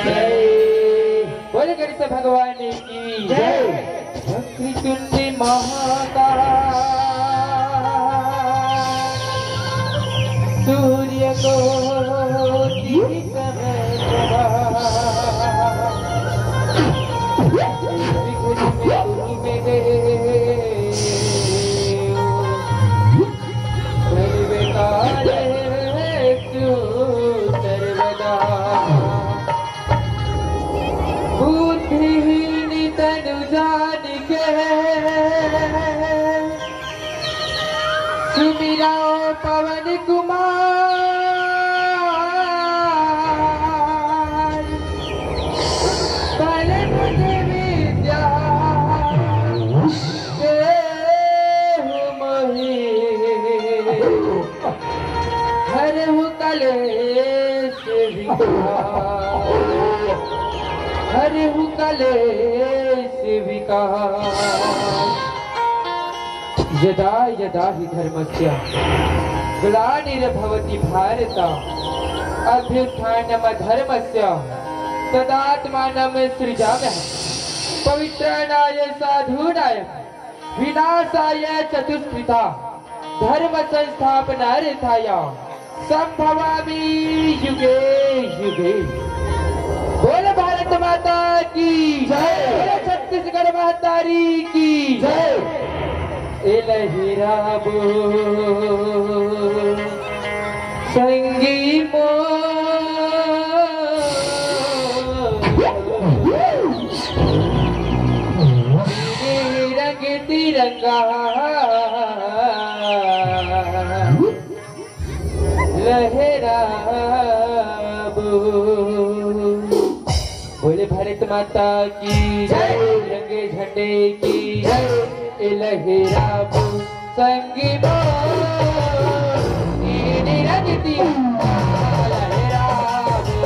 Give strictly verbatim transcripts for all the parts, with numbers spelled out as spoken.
जय। बोले गणेश भगवान की जय। वक्रतुंड महाकाय सूर्यकोटि समप्रभा। विघ्न में तुम देव सर्वकालेषु सर्वदा। बुद्धिहीन तनु जानिके सुमिरौ पवन कुमार। बल बुद्धि विद्या देहु मोहि। हरहु कलेश विकार। हरहु कलेश विकार। यदा यदा हि धर्मस्य ग्लानिर्भवति भारत, अभ्युत्थानम धर्मस्य तदात्मानम सृजाम्यहम्। पवित्राणाय साधूनाय विनाशाय च दुष्कृता धर्म संस्थापनार्थाय संभवामि युगे युगे। बोल भारत माता की जय। बोल छत्तीसगढ़ महतारी की जय। ए लहिराबो संगी मोर रंग तिरंगा लहराबो। बोले भारत माता की जय। तिरंगे झंडे की जय। ए लहराबो संगी मोर, नीली रंग तिरंगा लहराबो।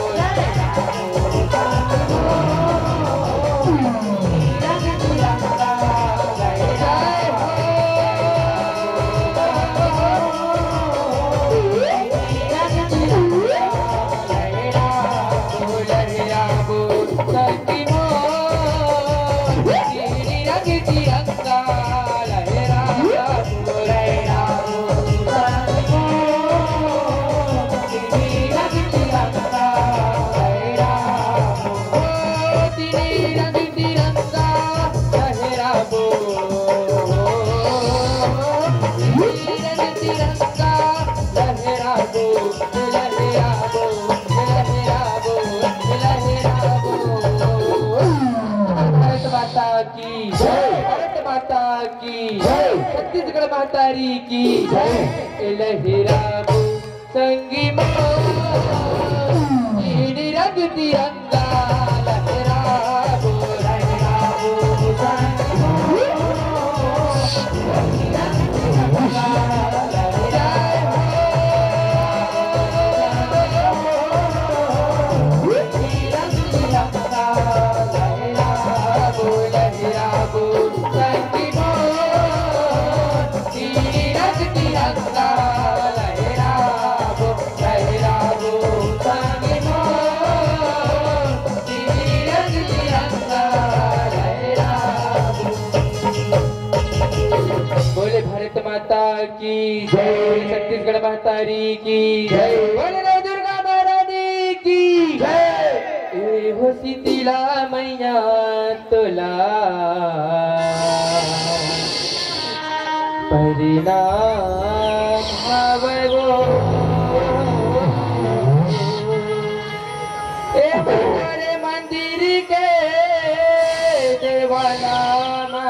भारत माता की जय। भारत माता की जय। छत्तीसगढ़ महतारी की जय। ए लहराबो संगी मोर, नीली रंग तिरंगा लहराबो, लहराबो संगी मोर। बोले भारत माता की जय। छत्तीसगढ़ महतारी की जय। बोले नव दुर्गा महारानी की जय। ए हो शीतला मैया तोला परिणाम हवय वो। ए हमारे मंदिर के देवाला मा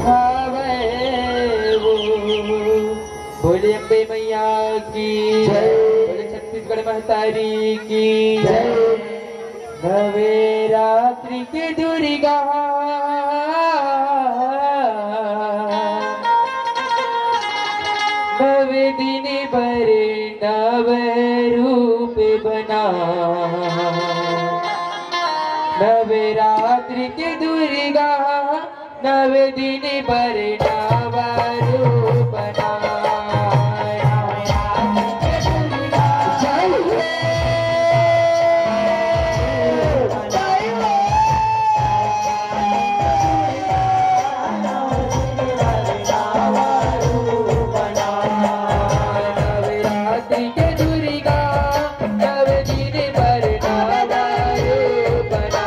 हवय वो। बोले अम्बे मैया की जय। बोले छत्तीसगढ़ महतारी की जय। नवरात्रि के दुर्गा नवे दिन बर नव रूप बना। नवरात्रि के दुर्गा नव दिन बर नव रूप ना। नवरात्रि के दुर्गा, नव दिन बर नव रूप ना।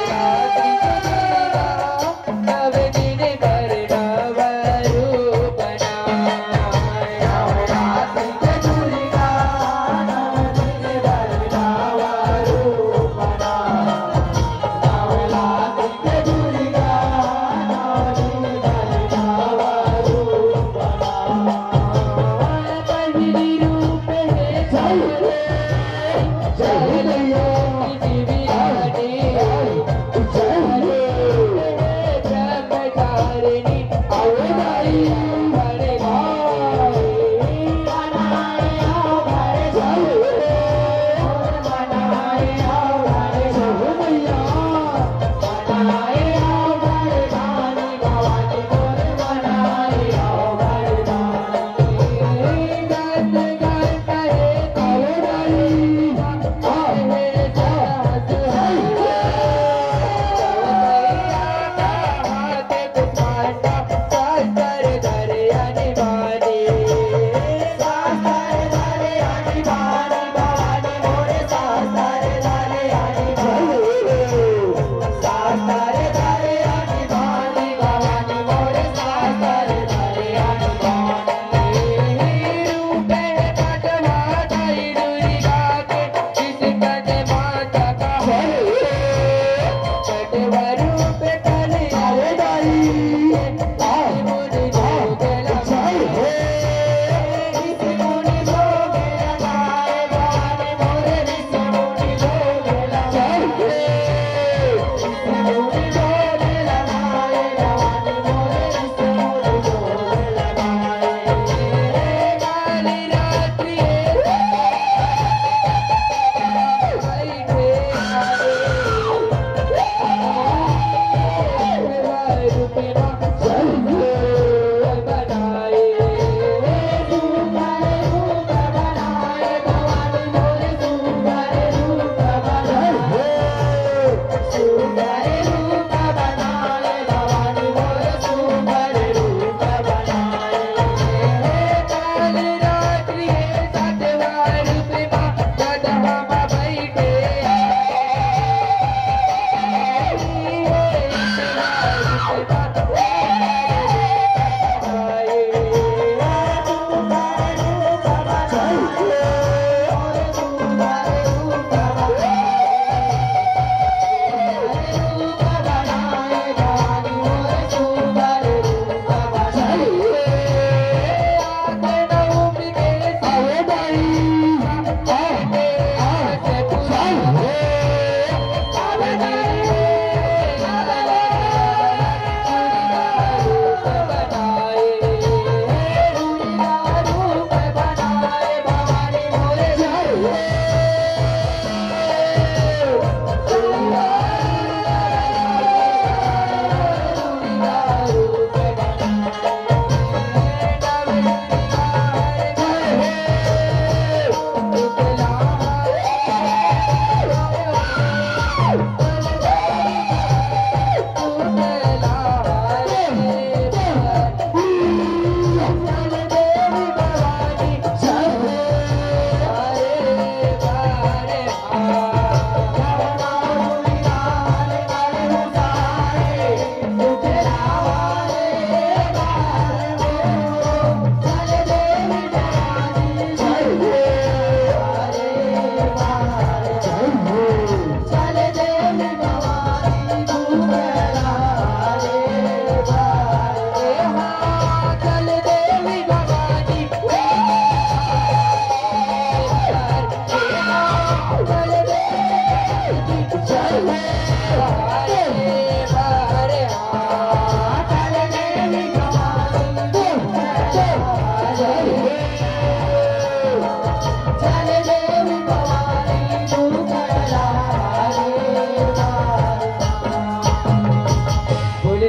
नवरात्रि के दुर्गा, नव दिन बर नव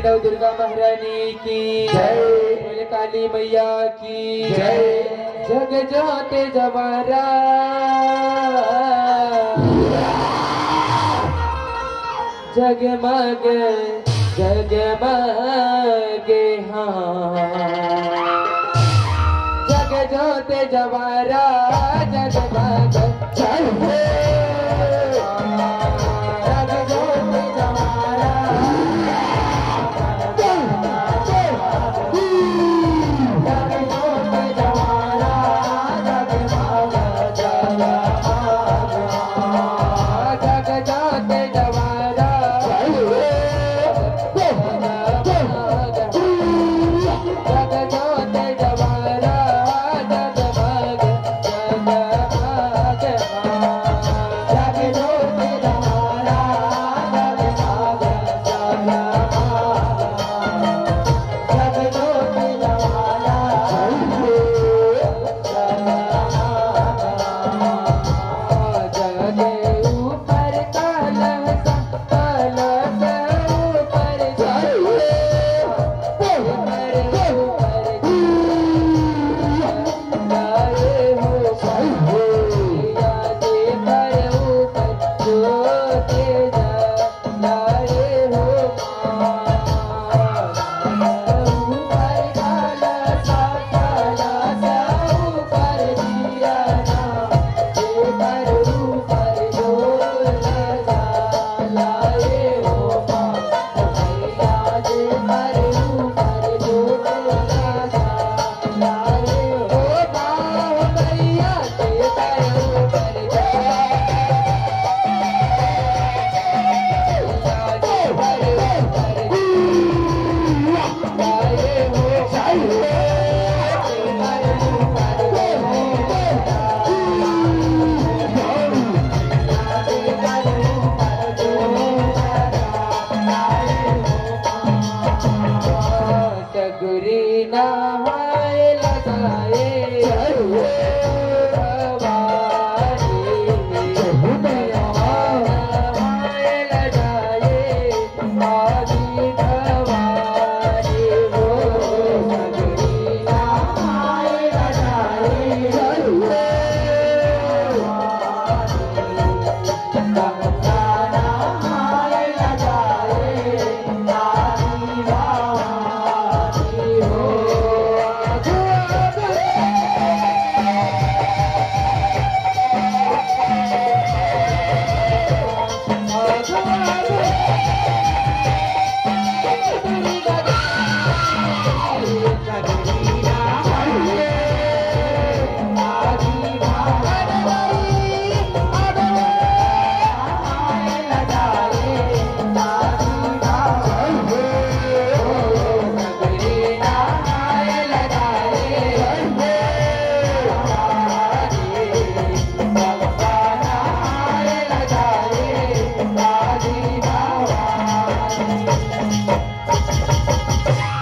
दुर्गा महारानी की जय। बोले काली मैया की जय। जग जोत जवारा जगमग जगमग हाँ। जग जोत जवारा जगमग जय हो। जग जोत जवारा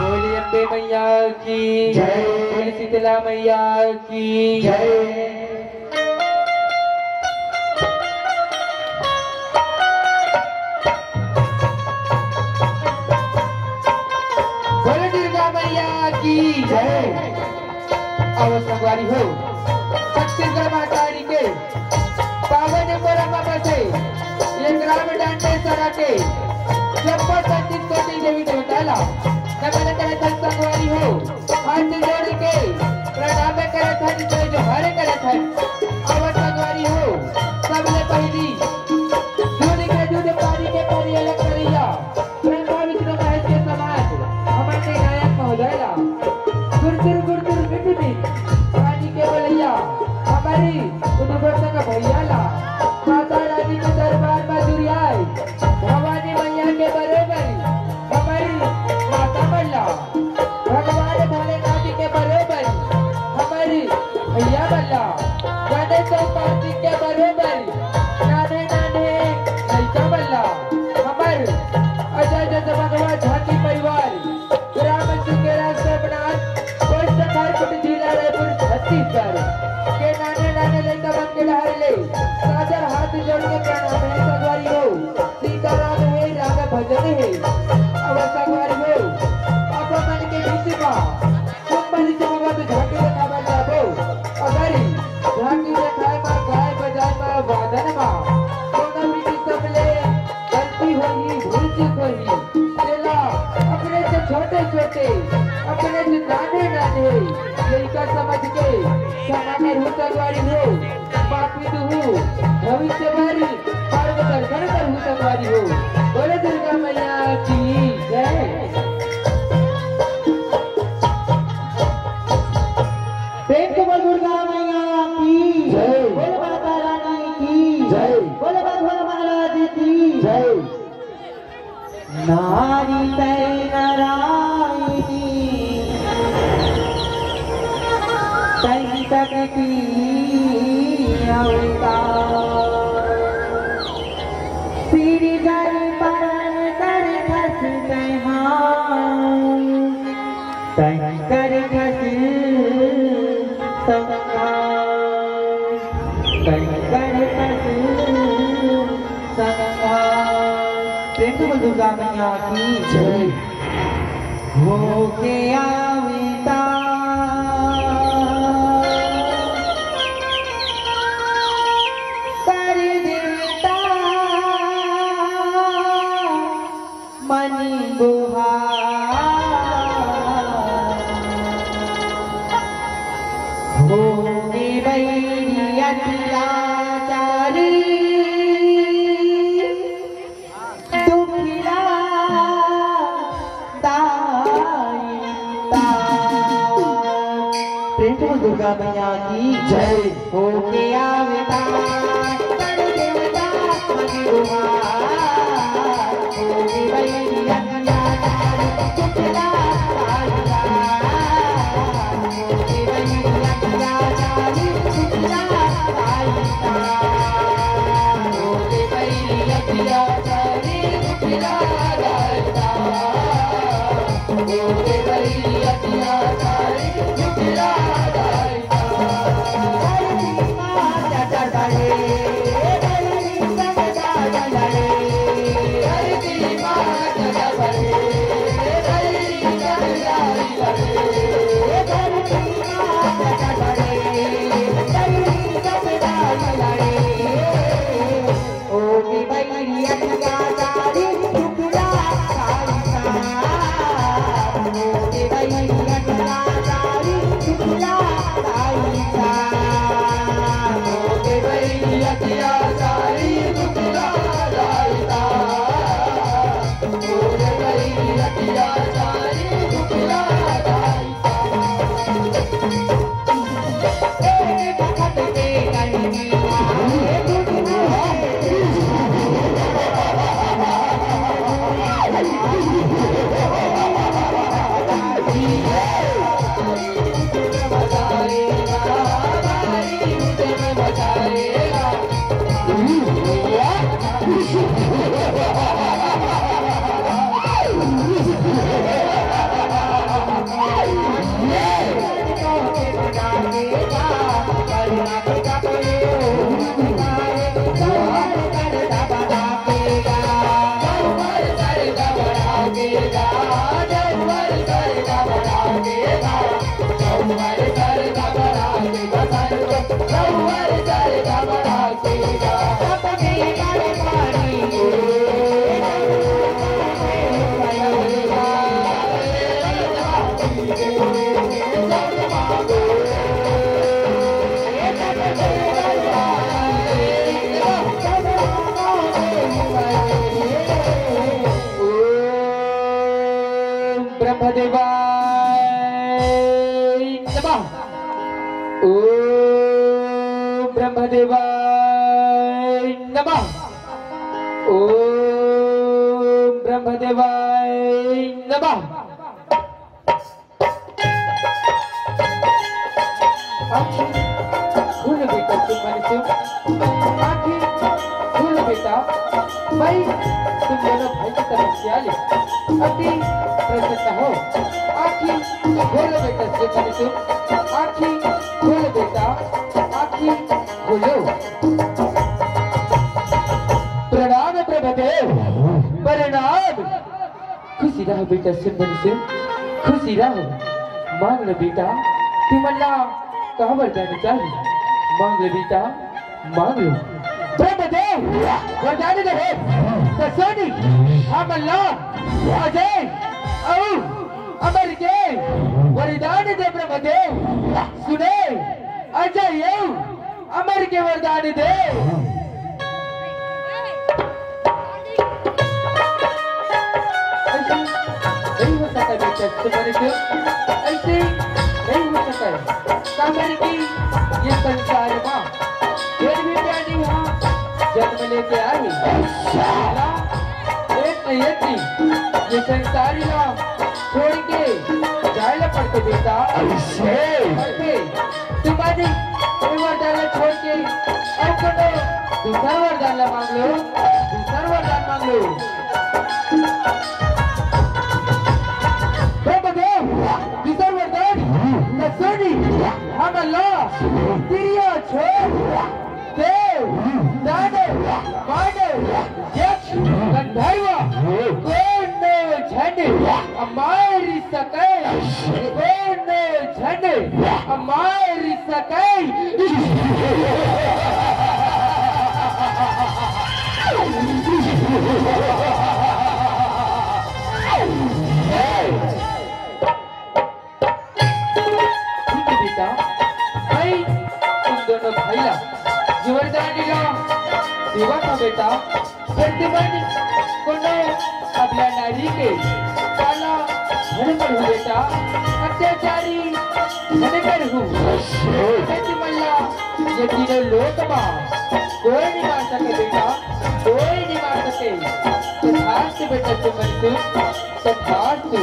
बोले अम्बे मैया की जय। बोले शीतला मैया की जय। बोले दुर्गा मैया की जय। अब संगवारी हो, छत्तीसगढ़ महतारी के पावन कोरबा बसे ये ग्राम डांडे सरा के जप्पा सतीश कोटि देवी देवता ला नमन करत हन संगवारी हो। हाथ जोड़ के प्रणाम करत हन, जय जोहार करत हन। अब संगवारी हो, सबले पहिली दूध के दूध, पानी के पानी अलग करइया ब्रह्मा विष्णु महेश के समान हमर के गायक महोदय ला गुरतुर गुरतुर मिठ मिठ पानी के बोलैया हमरी उद्घोषक भैया ला माता रानी के दरबार में दुरियाए भवानी मैया के बरोबरी हमरी माता मन ला, भगवान भोलेनाथ के बरोबरी हमरी भैया मन ला, गणेश अउ कार्तिक के बरोबरी नान्हे नान्हे लइका मन ला हमर अजय जगमगवा झांकी परिवार, ग्राम सुकेरा सोमनाथ, पोस्ट खारकुट, जिला रायपुर, छत्तीसगढ़ के नान्हे नान्हे लइका मन के डहर ले सादर हाथ जोड़ के प्रणाम हे संगवारी हो। सीताराम हे, राम भजन हे। अब संगवारी हो, होही, तेला अपने से छोटे छोटे, अपने से नाने नाने लइका समझ के समाना रहू संगवारी हो। बाकी तुहू भविष्य बारी मार्गदर्शन करहू संगवारी हो। बोले दुर्गा मैया की जय। प्रेम से बोल दुर्गा मैया की जय। बोल माता रानी की जय। बोल माधवा महाराज की जय। नारी तै नारायणी, तै शक्ति अवतार। सिरजन पालन करथस तैंहा, तैं करथस संहार, तैं करथस संहार। प्रेम से बोल दुर्गा मैया की जय। होके अवतार कर देवता मन गुहार। होगे बैरी अत्याचारी दुखिला दाई ता। प्रेम से बोल दुर्गा मैया की जय। होके अवतार कर देवता मन गुहार। होगे बैरी अत्याचारी दुखिला दाई ता। ओम ब्रह्मदेवाय नमः। ओम ब्रह्मदेवाय नमः। ओम ब्रह्मदेवाय नमः। आँखी खोलो बेटा, तुम मन से आँखी खोलो बेटा, मैं तुम दोनों भाई की तपस्या ले अति प्रसन्न हो। आँखी खोलो बेटा, तुम मन से आँखी खोलो बेटा, आँखी खोलो। प्रणाम प्रभुदेव, प्रणाम। खुशी रह बेटा, सुंदर से खुशी रह। मांग ले बेटा, तुमन ला का वरदान चाही, मांग ले बेटा, मांग लो। ब्रह्मदेव वरदान दे हे। त सुन, हमन ला अजय अउ अमर के वरदान दे ब्रह्मदेव। सुने, अजय अउ अमर के वरदान दे। ऐसे नहीं हो सकता बेटा, तुम्हारे क्यों? ऐसे नहीं हो सकता है। काबर कि ये संसार मा फिर भी प्राणी हा जन्म लेके आही। ला, एक न एक दिन ये संसारी ला छोड़ के जाए ला पड़थे बेटा। ऐसे? पड़थे। तुमन ये वरदान ला छोड़ के अउ कोनो दूसर वरदान ला मांग लो, दूसर वरदान मांग लो। ब्रह्मदेव, दूसर वरदान, त सुनी, हमन ला तिरिया छोड़, देव, दानव, मानव, यक्ष, गंधर्व, कोनो झन मार सके, कोनो झन मार सके। ठीक है बेटा, मैं तुम दोनों भाई ला जीवनदान लीला सेवा का बेटा, प्रतिबंध कोनो अबला नारी के काला धन पर हूँ बेटा, अत्याचारी धन पर हूँ। सच मल्ला, ये तीनों लोक मा कोई नहीं मार सके बेटा, कोई नहीं मार सके। तथास्तु बेटा, तुम तथास्तु।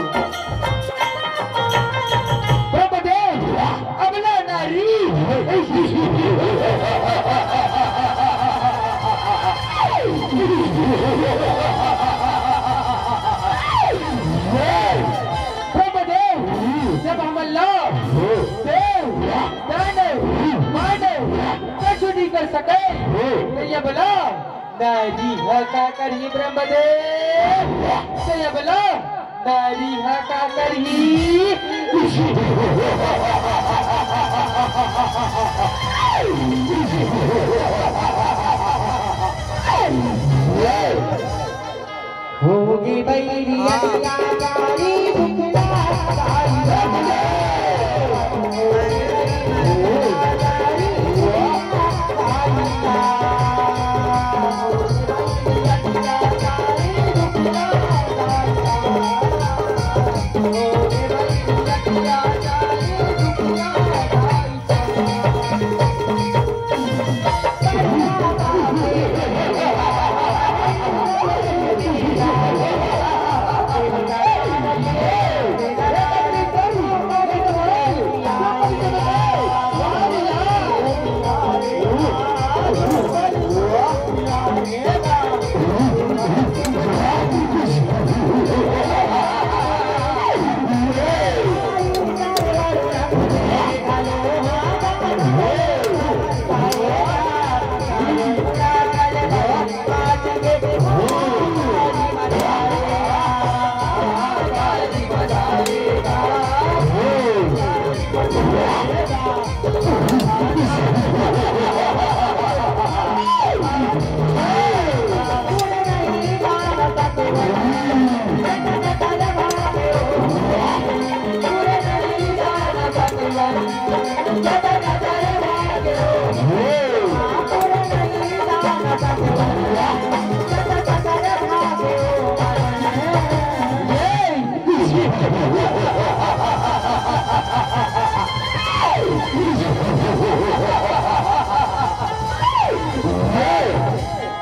ब्रह्मदेव, अबला नारी। ब्रह्मदेव, जब हमन ला देव, दानव, मानव कछु नहीं कर सके, तो ये बोला, नारी ह का करही ब्रह्मदेव? जय बोलो, नारी ह का करही? होगे बैरिया नारी दुखड़ा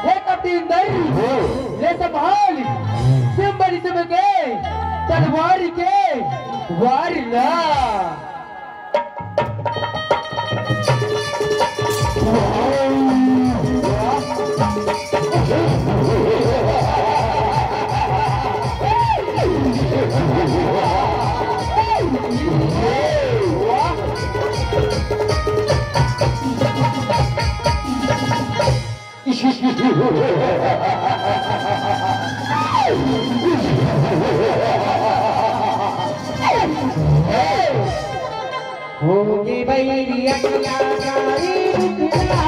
हे कपिंदर, ले संभाल, सिंह बलि सिंह के तलवार के वार ला। होगे बैरिया नारी दुखड़ा।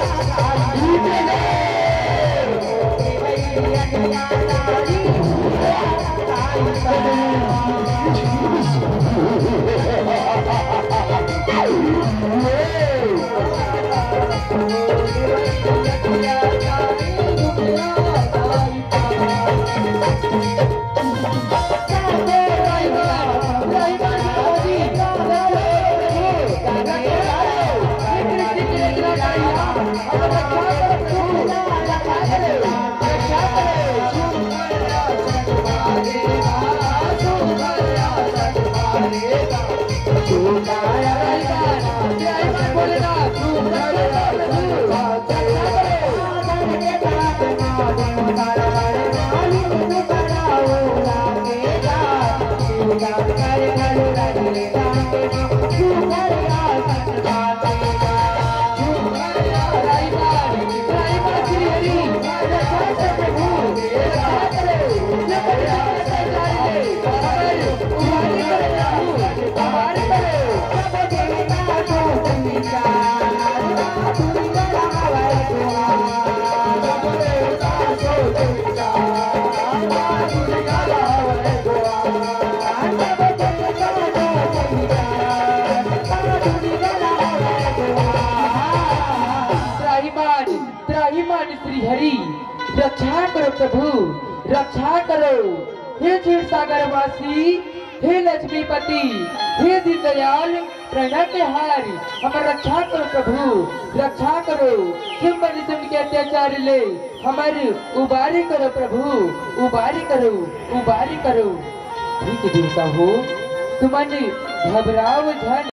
त्राहिमाम, त्राहिमाम श्री हरि, रक्षा करो प्रभु, रक्षा करो। हे क्षीर सागर वासी, हे लक्ष्मीपति, हे दीनदयाल, प्रणत हारी, हमर रक्षा करो प्रभु, रक्षा करो। सुन बलि सुन के अत्याचार ले, हमर उबारी करो प्रभु, उबारी करो, उबारी करो। ठीक देवता हो, तुमन घबराव झन।